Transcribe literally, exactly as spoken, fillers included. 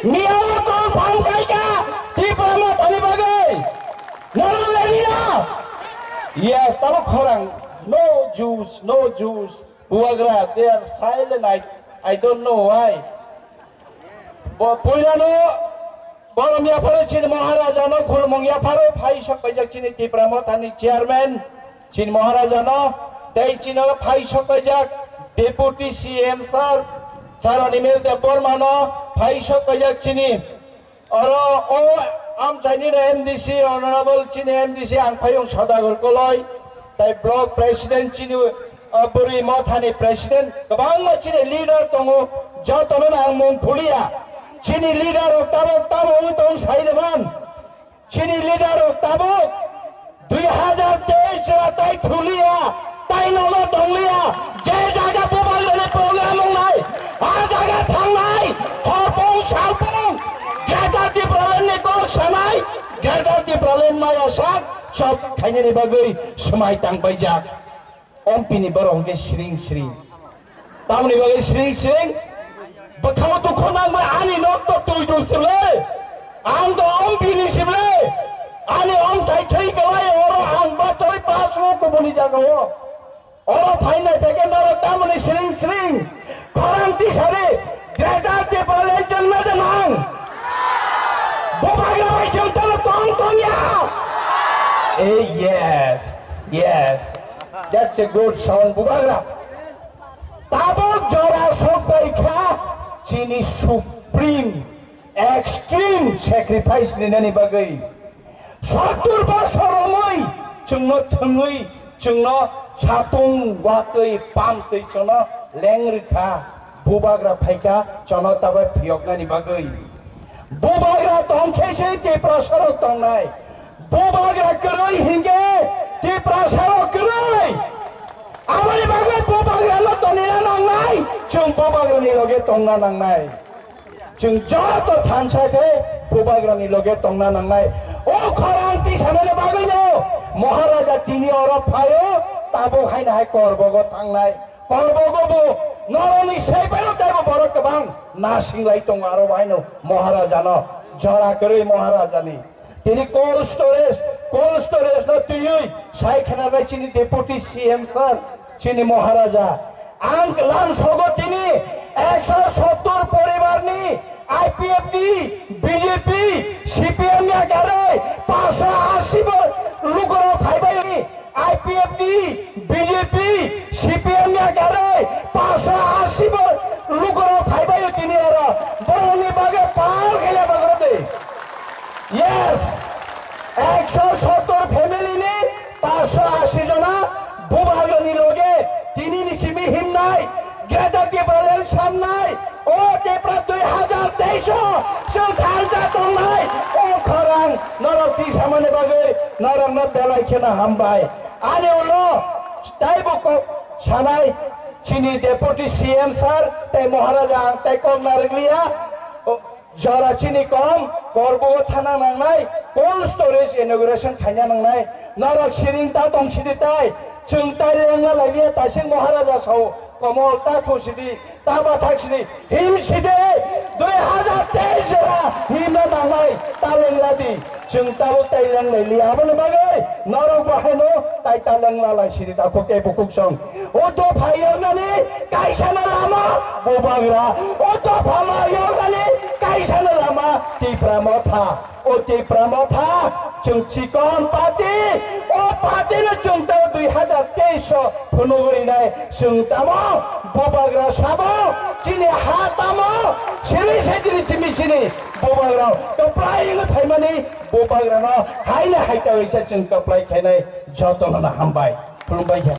Miya o tong phang khaika Tipra Mothani bagwi. Norok leniya. Yes, tamo khorang. No juice, no juice. Bubagra, they are silent. I, I don't know why. Bo puilano borom yapharo chini Maharaja no khulumung yapharo phai sok paijak chini Tipra Mothani chairman. Chini Maharaja no tei chini oro phai sok paijak Deputy C M sir, Sir Animal Debbarma no phai sok paijak chini oro o amchaini no M D C, Honorable chini M D C ang phayung Sodagar Koloi, tei Block President chini, uh, Bwrwi Mothani President, kwbangma chini leader tongo, jotono no ang mung khuliya. Chini leader rok tabok tabok wng tong sai de man. Chini leader rok tabuk dui hazar teis jora tai thuliya, tai nogo tongliya, je jaga Bubagrani program wngnai, a jaga thangnai, horpung salpung, Greater Tipraland ni kok sanai, Greater Tipraland maya sak, sok khainani bagwi swmai tangbaijak. Ompini borok hwnkhe siring siring. Tamoni bagwi siring siring? Bwkhao dukhu nangma ani nok to twi duk sibole. Ang to ompini sibole. Ani om thai thai kwlai oro ang bachoi pass o kubuni jagao. Oro phainai phaikhe norok tamoni siring siring. Khorang tisari Greater Tipraland chwngno de nang. Bubagra bai chwng tano tong tong ya. Eh, yes, yes. That's a good sound, Bubagra. Tabuk jora sok bai kha chini supreme, extreme sacrifice rinani bagwi. Sottur bosor romwi chwngno thwngwi, chwngno satung watwi pamtwi chwngno leng rwkha, Bubagra phaikha chwngno tabuk phiyoknani bagwi. Bubagra tongkhe se Tiprasarok tongnai. Bubagra kwrwi hinkhe Tiprasarok kwrwi. Aboni bagwi Bubagrano tonina nangnai, chwng Bubagrani loge tongna nangnai. Chwng joto thansa khe Bubagrani loge tongna nangnai. O khorang tisanani bagwino Maharaja tini oro phaio, tabuk haino hai Korbogo thangnai. Korbogo bo norokni saiphano teibo borok kwbang nasinglai tongo, aro baino Maharajano jora kwrwi Maharajani. Tini cold storage, cold storage no twiwi sai khna bai chini Deputy C M sir, chini Maharaja. Ang lam sogo tini ekso sottur poribar ni I P F T, B J P, C P M ya gare paso asi bo lukoro phaibai ni I P F T, B J P, C P M ya gare paso asi bo lukoro phaibai tini oro boroni bage pal kaya bagro de. Yes, ekso sottor family ni paso asi jona Bubagrani loge tini ni simi himnai, Greater Tipraland samnai, o Tipra dui hazar teis o chwng thansa tongnai, o khorang norok tisamani bagwi norokno belai kheno hambai. Ani ulo taibo kok sanai chini Deputy C M sir tei Maharaja ang tei kok narwkliya. O, Jora chini kom, Korbogo thana nangnai, cold storage inauguration khaina nangnai. Norok siring ta tong sidi tai, chwng tai lengna laiya taising Maharaja sao, komol ta thung sidi, ta bathak sidi, him sidi, dui hazar teis jora himna nangnai, ta lengla di. Chwng tabuk tai lenglai li, aboni bagwi norok bo haino tai ta lengla lai sidi ta khuk tei bukhuk song. O dopha yoknani kaisano lama Bubagra. O dopha ma yoknani kaisano lama Tipra Motha. O Tipra Motha chwng chikon party. O party no chwng ta dui hazar teis o phunugwi rinai. Chwng tamo Bubagra sabo chini ha tamo siri se chini chimi chini Bubagra kwplai no thaimani Bubagra no haino haita waisa chwng kwplai khainai jotono no hambai. Khulumbai kha.